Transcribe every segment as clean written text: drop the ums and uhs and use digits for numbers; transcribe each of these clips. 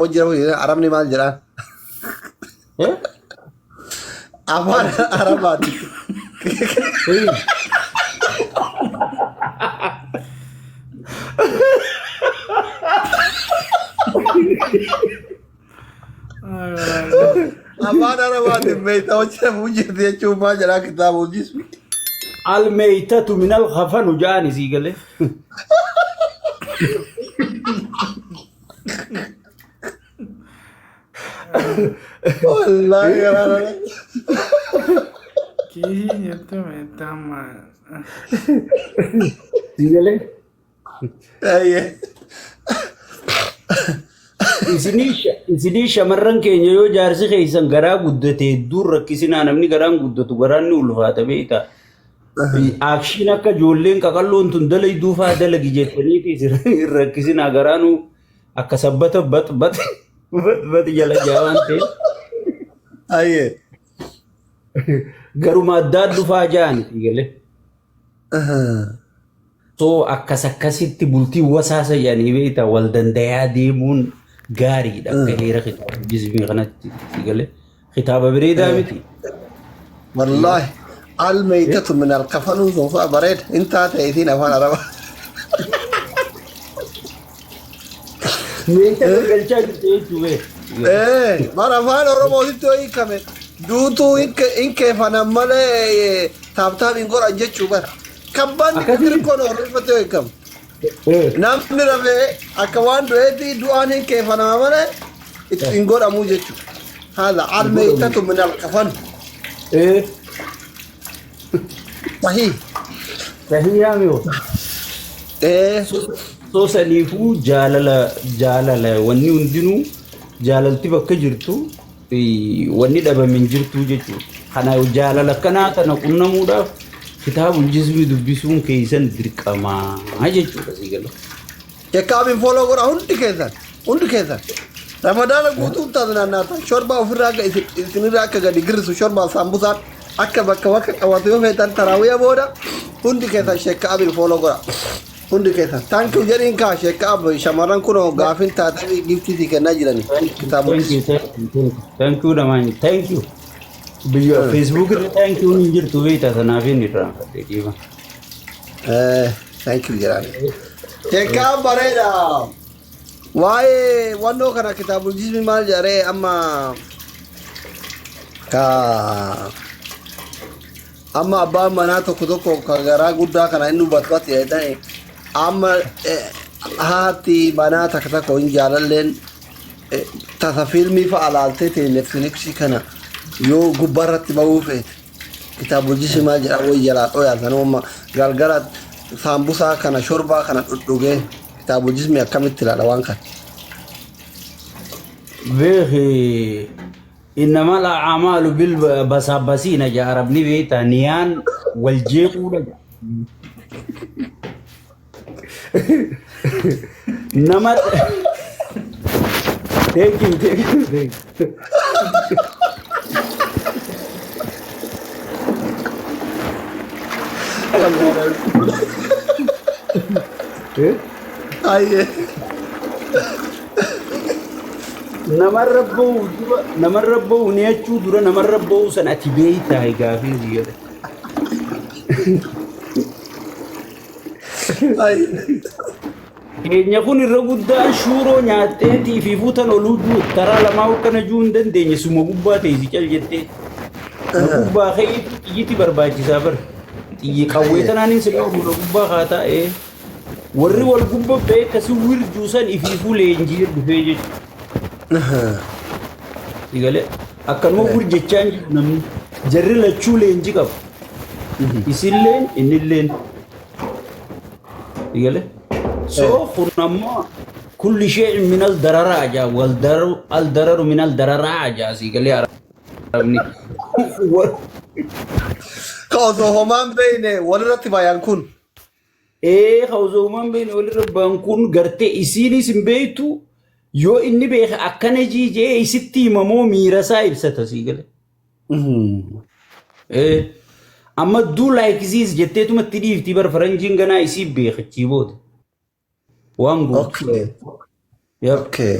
Hojii rafu Arabni maal jedhaan? Eh? Afaan Arabaati. Afaan Arabaatiin meeyta hojii rafu jirti jechuun maal jedhaa kitaaba hojii Almeeytatu minal kafanu ja'an isii galee. Wallaahi garaa Kiisii jettu meettaama. Sii galee. Ayyee. Isinii shamarran keenya yoo jaarsi keessan garaa guddate hedduun rakkisinaa namni garaan guddatu garaan ni ulfaata beektaa. Aakshiin akka ijoolleen qaqalloon tun dalayduu faa dalagi jettaniiti isin hin rakkisinaa garaanuu akka sabbata bat bat bat bat jala jaa waan ta'eef Ayyee. garuma addaa dhufaa ja'an galee. So akkas akkasitti bultii wasaasa jedhanii beektaa wal dandayaa deemuun gaariidha akka heera kitaaba jizmii kanatti si galee. Kitaaba bareedaa miti. Wallaahi almeeytatu min alkafanuu sun fa'a bareeda hin taate isiin afaan arabaa. Meeshaa galgalchaa jirti jechuu bee. Ee, bara afaan Oromootitti yoo hiikame duutuu hin keefanan malee taaptaap hin godhan jechuu bara. Kabbanni Akkasii. tirkoon Oromootti yoo hiikamu. Namni rafee akka waan du'eetti du'aan hin keefanama malee itti hin godhamuu jechuudha. Haala almeeytatu min alkafan. Sahii. Sahii mio. Ee. So saniifuu jaalala jaalala wanni hundinuu jaalalti bakka jirtu wanni dhabame hin jirtu jechuudha. Kana jaalala akkanaa tana qunnamuudhaaf kitaabul jismii dubbisuun keessan dirqamaa jechuudha sii gala. Sheekaabiin follow godha hundi keessan hundi keessan. Ramadaana guutuun taasinaannaata shorbaa ofirraa akka isinirraa akka gadi girrisu shorbaa saambusaan akka bakka bakka qabatu yoo feetan taraawiya booda hundi keessan sheekaabiin follow godha. Hundi keessan thank you jedhiin kaa sheekaab shamarran kunoo gaafin taatanii giftii sii kennaa jirani kitaabota. Thank you, thank you, thank you. Thank you namaan, thank you. Biyya Facebook irra thank you hin jirtu beektaa sanaaf hin irraanfadhe dhiiba. Thank you jedhaan. Sheekaab bareeda. Waa'ee wannoo kana kitaabul jismi maal jedhee amma ka amma abbaan manaa tokko tokko ka garaa guddaa kana inni hubatubatti jedhanii amma haati manaa takka tokko hin jaalalleen tasa fiilmii fa'a laaltee ta'e Netflixii kana yoo gubbaarratti bahuu feete kitaabul jismi maal jedha wayi jalaa dhoyaa sanuma galgala saambusaa kana shorbaa kana dhudhugee kitaabul jismi akkamitti ilaala waan kana. Beeki innamal a'maalu bil basaabasiina jaa arabni beektaa niyaan wal jeequudha jaa. Nama thank you, thank you, thank you. Eh? Ayyee. Namarra ba'uu dura namarra ba'uu niyachuu dura namarra ba'uu san ati beektaa gaafiin si jedhe. Ayyee. Keenya kun irra guddaan shuuroo nyaatteetii fi fuutan oluu juu taraa lamaa akkana juu hin dandeenye suma gubbaa teessi cal jettee. Na gubbaa ka'eetu xiyyiti barbaachisaa bara. Xiyyi qawwee tanaan hin silaa na gubbaa kaataa ee. Warri wal gubba ba'ee akkasii wirjuu san ifiifuu leenjii dhufee jechuudha. Sigalee akkanuma wirjechaa hin jiru namni. Jarri lachuu leenjii qabu. Isilleen innilleen. Sigalee. So kun ammoo kulli shay'in min al dararaa jaa wal dararu al dararu min al dararaa jaa sigalee arabni. Ka osoo homaan beeyne walirratti bayan kun. Ee ka osoo homaan beeyne walirra bayan kun gartee isiinis hin beektu yoo inni beeke akkana jiijee isitti himamoo miira isaa ibsata sigalee. Ee amma do like this jetteetuma itti dhiifti bar faranjiin ganaa isii beekachii booda. Waan gootu. Okay. Yep. Okay.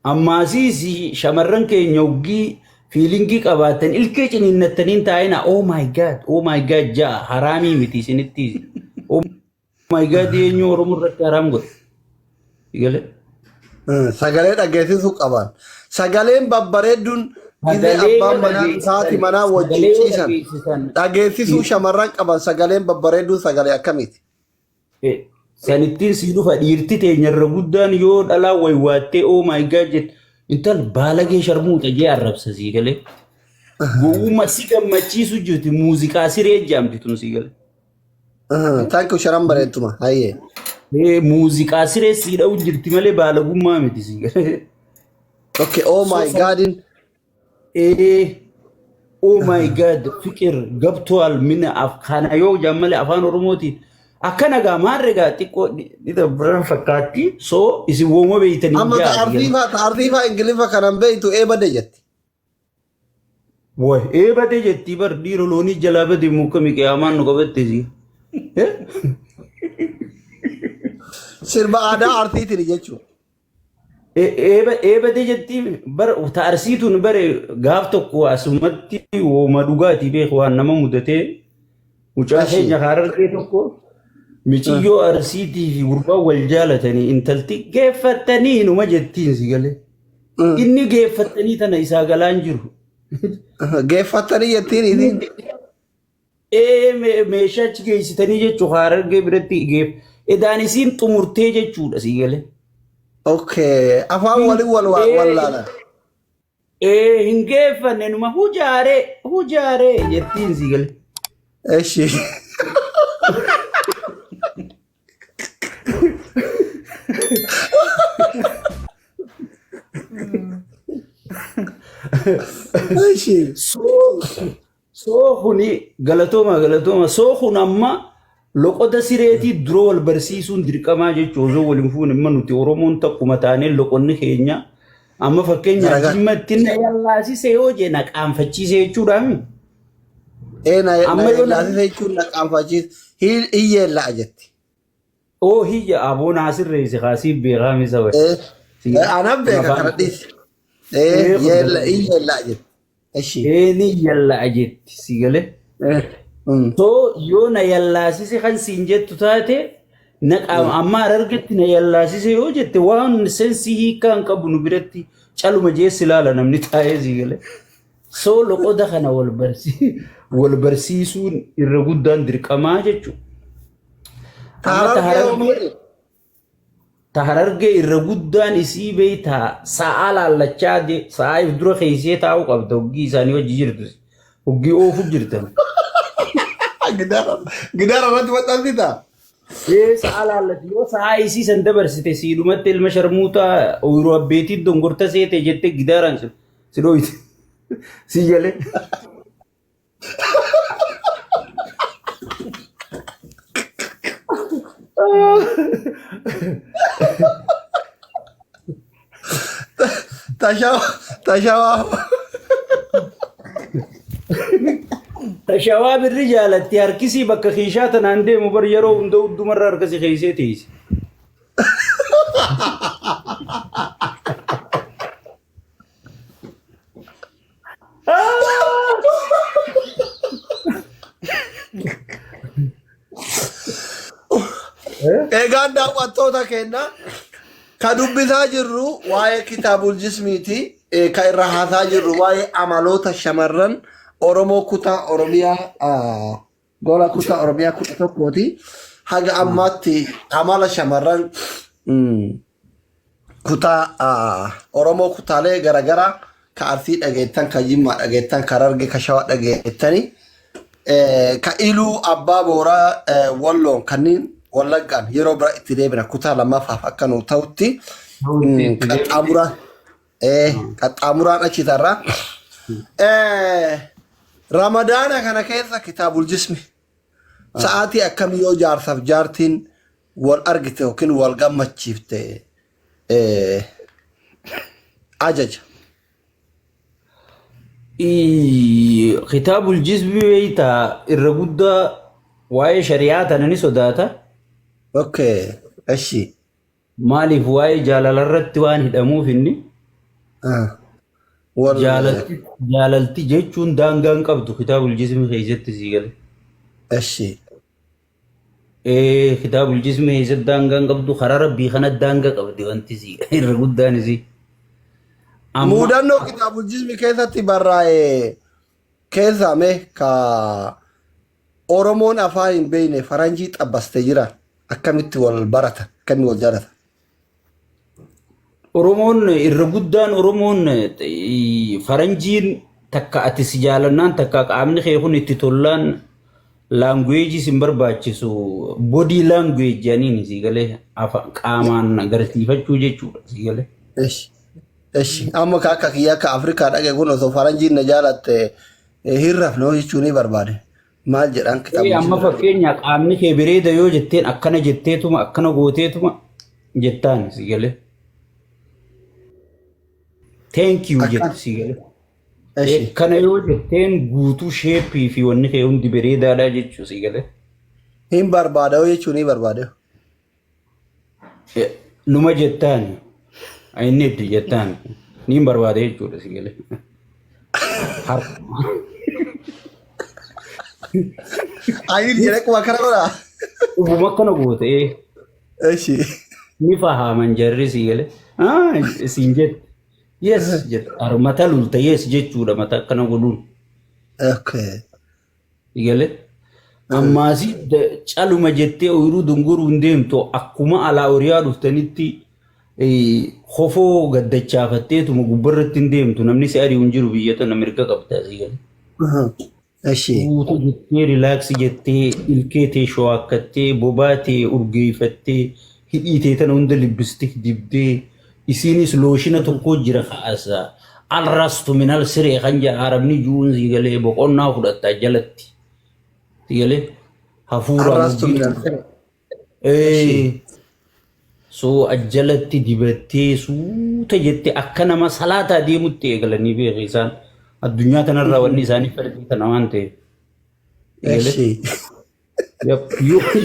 Ammaasiis shamarran keenya hoggii feelingii qabaatan ilkee ciniinnattaniin taa'ina, "Oh my God, oh my God" ja'a. Haraamii miti isinitti. Oh my God eenyu Oromoo irratti haraam godhe? Galee. Sagalee dhageessisuu qaban. Sagaleen babbareedduun gizee Sagalee abbaan yoo manaa haati dhageessisan manaa wajjin sagalee yoo ciisan dhageessisan dhageessisuu shamarran qaban, sagaleen babbareedduun sagalee akkamiiti? Sanittiin sii dhufa. Dhiirti teenya irra guddaan yoo dhalaa waywaattee "Oh my God" jette, "Intal baalagee sharmuuxa" jee arrabsa, sii galee. Gowwummaa si gammachiisu jirti, muuziqaa siree jaamti tun, sii galee. Thank you, sharan bareettuma. Hayyee. Muuziqaa siree sii dha'u jirti malee baalagummaa miti, sii galee. Okay, oh So my godin. Oh my God ፍቅር ገብቷል ምን kana yoo jaan malee afaan Oromootiin akkana gaa maarre gaa xiqqoo ni dabran fakkaatti. So isin wooma beeytanii Amma jaa, sii galee. ta'arfiifaa Ingiliffa kanan beeytu eebade jetti. Way eebate jettii bar, dhiira loonii jalaa bade muka qiyaamaan nu qabatte si. Sirba aadaa Arsiitiin jechuudha. Eebate jettii bar. Ta'arsiituun bare gaaf tokko asumatti wooma dhugaatii beeku waan nama mudatee mucaa keenya Harargee tokko miciyyoo Arsiitii fi gurbaa wal jaalatanii intalti geeffattanii numa jettiin, si galee. Inni geeffattanii tana isaa galaan jiru. Geeffattanii jettiin isiin. Ee, meeshaa achi geessitanii jechuun Harargee biratti geef. Edaan isiin xumurtee jechuudha, si galee. Okay. Afaan waliin wal wallaalan. Ee, hin geeffanne numa hujaaree hujaaree jettiin, si galee. Eshi. Eshi. So kuni galatooma galatooma. So kun amma loqoda sireetii dura wal barsiisuun dirqamaa jechuun osoo waliin fuune. Amma nuti Oromoon takkuma taanee loqonni keenya amma fakkeenyaaf Garagar. Jimmatti na yallaasise yoo jee na qaanfachiise jechuudhaami. Ee, na Amma na yoo yellaasise jechuun na qaanfachiise. Hiyyeellaa jetti. Oo, hiyya aboo naa sirreesse kaasii beekaa misa wayi. Ee, anaan beeka kana dhiisi. Ee, Ee, hiyyeellaa jetti. Eshi. Ee, ni yalla'a jetti, si galee. So yoo na yallaasise kan siin jettu taate na qaama amma Harargetti na yallaasise yoo jette waan sensii hiikaa hin qabu nu biratti, caluma jeessi ilaala namni taa'ee, si galee. So loqoda kana wal barsiisuun irra guddaan dirqamaa jechuudha. Amma Harargee hoo maali? Ta Harargee irra guddaan isii beeytaa sa'aa laallachaa sa'aa if dura keessee taa'uu qabda hoggii isaanii hojii jirtu, hoggii oofu jirtan. Gidaara irratti maxxansitaa? Ee, sa'a laallatti yoo sa'a isii san dabarsite siidhumatti "Ilma sharmuutaa ooyiruu abbeetii dongorta seete" jette gidaaraan si dhooyte. Si galee. Tashawaa. Tashawaa birri jaalatti harkisii bakka kiishaa tanaan deemu bar, yeroo hunda hundumarra harkasi keessee teessi. Egaan daawwattoota keenya, ka dubbisaa jirru waa'ee kitaabul jismiiti. Ka irra haasaa jirru waa'ee amaloota shamarran Oromoo kutaa Oromiyaa, gola kutaa Oromiyaa 11ti. Haga ammaatti amala shamarran kutaa Oromoo kutaalee garaagaraa ka Arsii dhageettan, ka Jimmaa dhageettan, ka Harargee, ka Shawaa dhageettani, ka Iluu Abbaa Booraa, Walloon kanneen Wallaggaan yeroo bira itti deebina kutaa lammaffaaf akka nu ta'utti qaxxaamuraan achi tarra. Ramadaana kana keessa kitaabul jismi sa'aatii akkamii yoo jaarsaaf jaartiin wal argite yookiin wal gammachiifte ajaja? Kitaabul jismi beeytaa irra guddaa waa'ee shari'aa tana ni sodaata. Okay. Eshi. Maaliif? Waa'ee jaalala irratti waan hidhamuuf inni. Ah. Wal Jaalalti jaalalti jechuun daangaa hin qabdu kitaabul jismi keessatti sii gale. Eshi. Ee kitaabul jismi keessatti daangaa hin qabdu karaa rabbii kana daangaa qabdi wanti sii irra guddaan isii. Amma Muudannoo kitaabul jismi keessatti barraa'e keessaa mee ka Oromoon afaan hin beekne faranjii xabbaste jira. Akkamitti wal barata? Akkamitti wal jaalata? Oromoon irra guddaan Oromoon faranjiin takka ati si jaalannaan takka qaamni kee kun itti tollaan language sin barbaachisu body language jedhaniin sii galee qaamaan agarsiifachuu jechuudha sii galee. Eshi. Eshi. Amma ka akka kiyya akka Afrikaa dhaqe kun osoo faranjiin na jaalatte hin rafne jechuu ni barbaade. Maal jedhaan kitaabni Amma jira. fakkeenya qaamni kee bareeda yoo jetteen akkana jetteetuma akkana gooteetuma jettaan si galee. Thank you Akkan. jette si galee. Eshi. Kana yoo jetteen guutuu shape fi wanni kee hundi bareedaadha jechuu si galee. Hin barbaada jechuu ni barbaade. Numa jettaan I need jettaan niin barbaade jechuudha si galee. Ayi jedhee quba kana godhaa. Dhuguma akkana goote Eshi. ni fahaman jarri si galee. Ah siin jette. Yes jette. Mata lulta yes jechuudha mata akkana godhuun. Okay. Si galee. Ammaasi caluma jettee ooyiruu dunguruu hin deemtu akkuma alaa horiyaa dhuftanitti kofoo gaddachaafatteetuma gubbarratti hin deemtu namni si ari'u hin jiru biyya tana mirga qabda si galee. Eshi. Guutuu jettee relax jettee ilkee tee sho'akkattee bobaa tee urgeeffattee hidhii tee tana hunda lipstick dibdee isiinis lotion tokko jira kaasa alrastu minal siree kan jedha arabni juun si galee boqonnaa fudhatta jalatti si galee hafuuraan Arrastu urgii minal siree. Eshi. So ajjalatti dibattee suuta jettee akka nama salaataa deemutti eegalanii beeku isaan addunyaa kanarraa wanni isaanii fardii tana waan ta'eef. Eshi.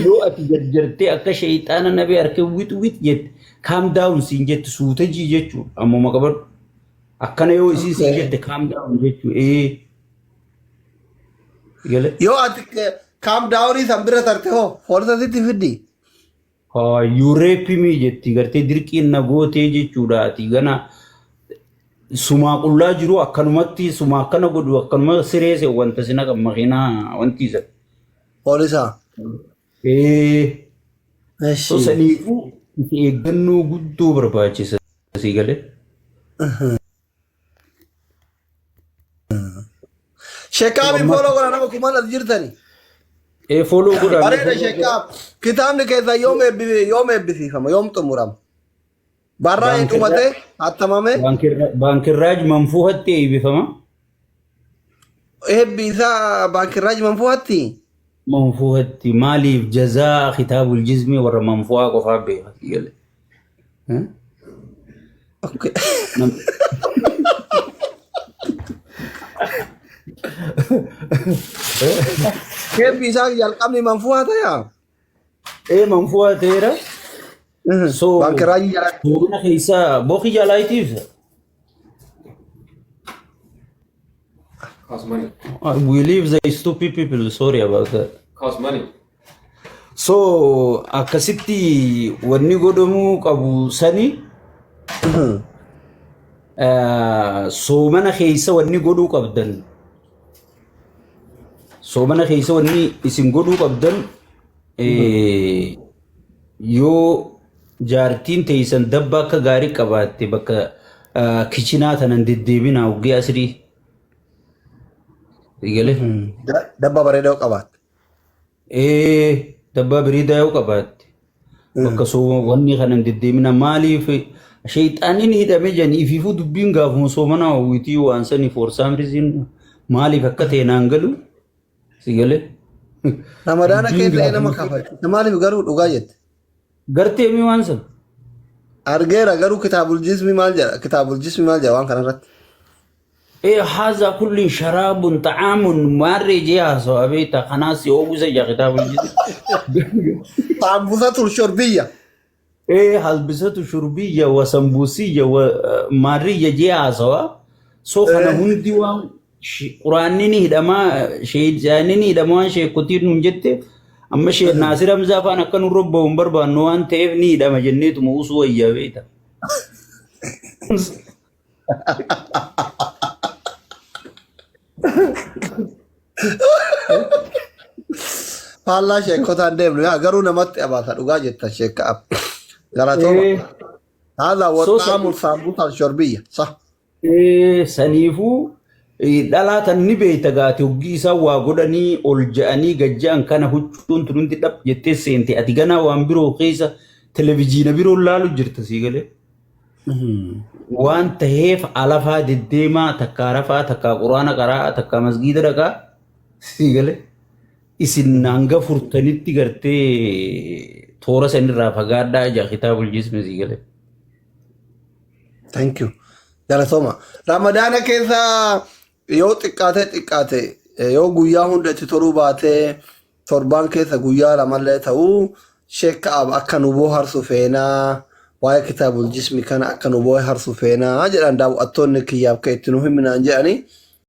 Yoo ati jarjartee akka sheeyxaana nabee harka wit wit jette calm down siin jette suuta jii jechuudha ammuma qabadhu. Akkana yoo isiin siin jette calm down jechuudha. Ee. Galee. Yoo ati calm down san bira tarte hoo foolisa sitti fiddi. You rape me jetti gartee dirqiin na gootee jechuudha ati gana sumaa qullaa jiru akkanumatti sumaa akkana godhu akkanuma sireese wanta si naqan makiinaa wanti isa. Poolisa. Ee. So Eshi. saniifuu itti eeggannoo guddoo barbaachisa si galee. Sheekaabi follow godha nama kumaan as jirtani. Ee follow godhaa. Bareeda sheekaab. Kitaabni keessa yoom yoom eebbisiifama yoom xumurama? Barraa hin dhumate hattamame Baankirraaj manfuuhatti eebbifama. Eebbi isaa baankirraaj manfuuhatti. Manfuuhatti maaliif jazaa kitaabul jizmii warra manfuuhaa qofaa beeka si galee. Okay. Eebbi isaa jalqabni manfuuhaa ta'aa? Ee manfuuhaa ta'eera. So Baankirraaj jala. Soomana keessaa boqi jalaayitiif. Cost money. We leave the stupid people. Sorry about that. Cost money. So akkasitti wanni godhamuu qabu sani soomana keessa wanni godhuu qabdan soomana keessa wanni isin godhuu qabdan yoo jaartiin teessan dabba akka gaarii qabaatte bakka kichinaa tanan deddeebinaa uggee asrii galee. Dabba bareedaa qabaatte. Ee dabbaa bareedaa yoo qabaatte bakka sooma wanni kanan deddeemina maaliif sheexaaniin hidhame jedhanii ifiifuu dubbiin gaafuma soomanaa hawwitii waan sanii for some reason maaliif akka ta'e naan galu si galee. Ramadaana Dubbiin keessa nama gaafuma kafachiisa. Maaliif garuu dhugaa jette? Gartee mi waan san? Argeera garuu kitaabul jismi maal jedha? Kitaabul jismi maal jedha waan kanarratti? Ee haza kulli sharaabun ta'aamun maarree jee haasawa beektaa kanaas yoo buuse jaa kitaabul jismi. Saambusa tul shorbiyya. Ee, halbisatu shurbiyya wa sambuusiyya wa maarriyya jee haasawa. So kana hundi waan quraanni ni hidhamaa, sheejaanni ni hidhama waan sheekotiin nuun jette, amma shee Naasir Hamzaa faan akka nurra bahu hin barbaannu waan ta'eef ni hidhama jenneetuma usuu wayyaa beekta. Faallaa sheekotaan deemnu yaa garuu namatti abaasa dhugaa jetta sheekka ab. Galatooma. Haadha waxaamu saambuusaaf shorbiyya. Sa. Saniifuu dhalaa tan ni beeyta gaate hoggii isaan waa godhanii ol ja'anii gad ja'an kana huccuun tun hundi dhab jettee seente, ati ganaa waan biroo keessa televijiina biroo laalu jirta sii galee. Waan taheef alafaa deddeemaa, takkaa rafaa, takkaa quraana qaraa, takkaa masgiida dhaqaa sii galee. Isin hanga furtanitti gartee toora sanirraa fagaadhaa ija kitaabul jismi sii galee. Thank you. Galatooma. Ramadaana keessa yoo xiqqaate xiqqaate yoo guyyaa hunda itti toluu baatee torbaan keessa guyyaa lamallee ta'uu sheekka ab akka nu booharsu feenaa, waa'ee kitaabul jismi kana akka nu booharsu feenaa jedhan daawwattoonni kiyyaaf kan itti nu himinaan jedhanii.